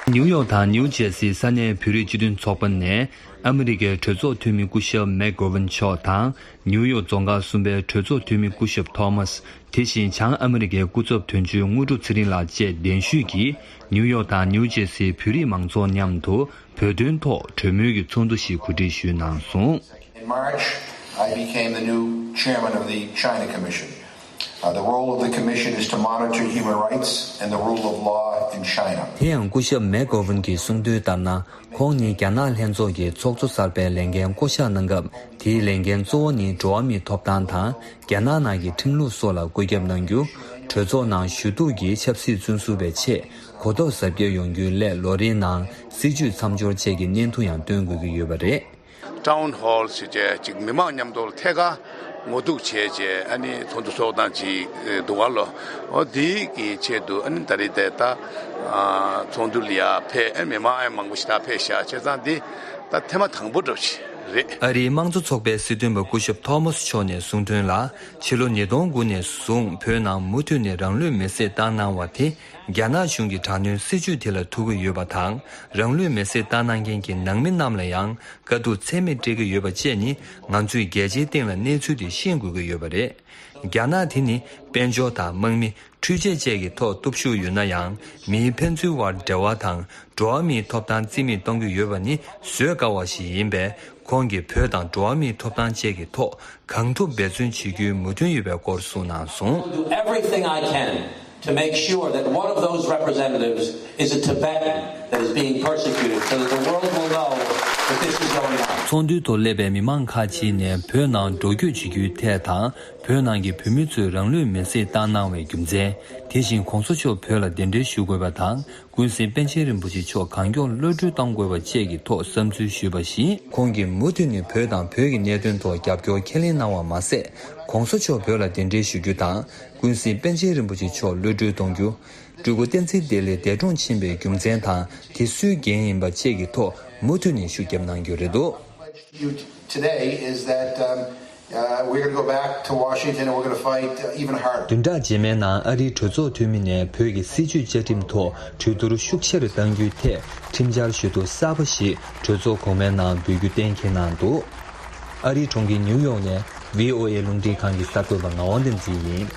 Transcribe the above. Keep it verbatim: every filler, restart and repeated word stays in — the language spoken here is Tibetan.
ནིའུ་ཡོག་དང་ནིའུ་ཇེར་སིའི་ས་གནས་བོད་རིགས་སྤྱི་མཐུན་ཚོགས་པ་ནས་ཨ་མི་རི་ཀའི་གྲོས་ཚོགས་འཐུས་མི་སྐུ་ཞབས་མེག་གྷོ་ཝན་མཆོག་དང་། ནིའུ་ཡོག་རྫོང་ཁག་གསུམ་པའི་གྲོས་ཚོགས་འཐུས་མི་སྐུ་ཞབས་ཐོ་མཱས། དེ་བཞིན་བྱང་ཨ་མི་རི་ཀའི་སྐུ་ཚབ་དོན་གཅོད་དངོས་གྲུབ་ཚེ་རིང་ལགས་བཅས་གདན་ཞུས་ཀྱིས་ནིའུ་ཡོག་དང་ནིའུ་ཇེར་སིའི་བོད་རིགས་མང་ཚོགས་མཉམ་དུ་བོད་དོན་ཐོག་གྲོས་མོལ་གྱི་ཚོགས་འདུ་ཞིག་གོ་སྒྲིག་ཞུས་གནང་སོང་། In March, I became the new chairman of the China Commission. Uh, the role of the commission is to monitor human rights and the rule of law in China. དེ་ཡང་སྐུ་ཞབས་མེག་གྷོ་ཝན་གྱིས་གསུངས་དོན་ལྟར་ན། ཁོང་ནི་རྒྱ་ནག་ལྷན་ཚོགས་ཀྱི་ཚོགས་གཙོ་གསར་པའི་ལས་འགན་བསྐོ་གཞག་གནང་སྐབས། དེའི་ལས་འགན་གཙོ་བོ་ནི་འགྲོ་བ་མིའི་ཐོབ་ཐང་དང་། རྒྱ་ནག་ནང་གི་ཁྲིམས་ལུགས་སོགས་ལ་བཀོད་ཁྱབ་གནང་རྒྱུ། གྲོས་ཚོགས་ནང་ཞུ་གཏུག་གིས་ཆབ་སྲིད་བཙོན་ཟུར་བའི་ཆེད་གོ་རྟོགས་ཟབ་རྒྱས་ཡོང་རྒྱུའི་སླད་ལོ་རེའི་ནང་སྲིད་བྱུས་མཚམས་སྦྱོར་བཅས་ཀྱི་བརྙན་ཐུང་ཡང་སྟོན་དགོས་ཀྱི་ཡོད་པ་རེད། ཊའུན་ཧོལ་ཞེས་བྱས་ཅིག་མི་མང་མཉམ་དུ་ཐད་ཀར་ངོ་ཐུག་བྱས་བྱས་ཨ་ནི་ཚོགས་འདུ་ཚོགས་སྟངས་ཅིག་འདུག་ག་ལོ། འོ་དེའི་གི་ཆེད་དུ་ཨ་ནི་ད་རེས་དེ་ད་ཚོགས་འདུ་ལ་ཡ་ཕེབས་ཨ་ནི་མི་མང་ཨ་མང་པོ་ཞིག་ད་ཕེབས་ཤག་བྱས་ཙང་འདི་ད་ཐེངས་མ་དང་པོ་འདྲ་པོ་ཞིག་རེད། ཨ་རིའི་དམངས་གཙོ་ཚོགས་པའི་སྲིད་དོན་པ་སྐུ་ཞབས་ཐོ་མཱས་མཆོག་ནས་གསུངས་དོན་ལ། ཕྱི་ལོ་ཉིས་སྟོང་དགུ་ནས་བཟུང་བོད་ནང་མུ་མཐུད་ནས་རང་ལུས་མེར་སྲེག་བཏང་གནང་བ་དེ། རྒྱ་ནག་གཞུང་གི་དྲག་གནོན་སྲིད་བྱུས་དེ་ལ་ཐུག་གི་ཡོད་པ་དང་། རང་ལུས་མེར་སྲེག་བཏང་གནང་མཁན་གྱི་ནང་མི་རྣམས་ལ་ཡང་དཀའ་སྡུག་ཚད་མེད་སྤྲད་ཀྱི་ཡོད་པ་བཅས་ནི། ང་ཚོས་རྒྱལ་སྤྱིའི་སྟེང་ལ་གནས་ཚུལ་དེ་ཤེས་དགོས་ཀྱི་ཡོད་པ་རེད། རྒྱ་ནག་དེ་ནི་དཔལ་འབྱོར་དང་དམག་མི། འཕྲུལ་ཆས་བཅས་ཀྱི་ཐོག་སྟོབས་ཤུགས་ཡོད་ན་ཡང་། མིའི་ཕན་ཚུན་དབར་འབྲེལ་བ་དང་། འགྲོ་བ་མིའི་ཐོབ་ཐང་རྩིས་མེད་གཏོང་གི་ཡོད་པ་ནི་བཟོད་དཀའ་བ་ཞིག་ཡིན་པས། ཁོང་གིས་བོད་དང་འགྲོ་བ་མིའི་ཐོབ་ཐང་བཅས་ཀྱི་ཐོག་གང་ཐུབ་འབད་བརྩོན་བྱེད་རྒྱུའི་མོས་མཐུན་ཡོད་པའི་སྐོར་གསུངས་གནང་སོང་། I'll do everything I can to make sure that one of those representatives is a Tibetan that is being persecuted, so that the world will know that this is going on. ཚོགས་འདུའི་ཐོག་སླེབས་པའི་མི་མང་ཁག་ཅིག་ནས་བོད་ནང་འགྲོ་སྐྱོད་བྱེད་རྒྱུའི་ཐད་དང་། བོད་ནང་གི་བོད་མི་ཚོས་རང་ལུས་མེར་སྲེག་བཏང་གནང་བའི་རྒྱུ་མཚན། དེ་བཞིན་གོང་ས་མཆོག་བོད་ལ་གདན་འདྲེན་ཞུ་དགོས་པ་དང་། ཀུན་གཟིགས་པཎ་ཆེན་རིན་པོ་ཆེ་མཆོག་གང་མགྱོགས་གློད་གྲོལ་གཏོང་དགོས་པ་བཅས་ཀྱི་ཐོག་བསམ་ཚུལ་ཞུས་པ་བཞིན། ཁོང་གིས་མུ་མཐུད་ནས་བོད་དང་བོད་ཀྱི་གནད་དོན་ཐོག་རྒྱབ་སྐྱོར་ཁས་ལེན་གནང་བ་མ་ཟད། གོང་ས་མཆོག་བོད་ལ་གདན་འདྲེན་ཞུ་རྒྱུ་དང་། ཀུན་གཟིགས་པཎ་ཆེན་རིན་པོ་ཆེ་མཆོག་གློད་གྲོལ་གཏོང་རྒྱུ། སྤྲུལ་སྐུ་བསྟན་འཛིན་བདེ་ལེགས་འདས་གྲོངས་ཕྱིན་པའི་རྒྱུ་མཚན་དང་། དེ་སུའི་འགན་ཡིན་པ་བཅས་ཀྱི་ཐོག་མུ་མཐུད་ནས་ཤུགས་བརྒྱབ་གནང་རྒྱུ་རེད་འདུག། You today is that, um, uh, we're gonna go back to Washington and we're gonna fight, uh, even harder. བདུན་ཕྲག་རྗེས་མའི་ནང་ཨ་རིའི་གྲོས་ཚོགས་འཐུས་མི་ནས་བོད་ཀྱི་སྲིད་བྱུས་བཅའ་ཁྲིམས་ཐོག་གྲོས་བསྡུར་ཤུགས་ཆེ་རུ་གཏང་རྒྱུའི་ཐད་ཁྲིམས་འཆར་ཞུ་གཏུག་གསར་པ་ཞིག་གྲོས་ཚོགས་གོང་མའི་ནང་འབུལ་རྒྱུ་གཏན་འཁེལ་གནང་འདུག། ཨ་རིའི་གྲོང་ཁྱེར་ནིའུ་ཡོག་ནས་བྷི་ཨོ་ཨེ་རླུང་འཕྲིན་ཁང་གི་གསར་འགོད་པ་ངག་དབང་བསྟན་འཛིན་ཡིན།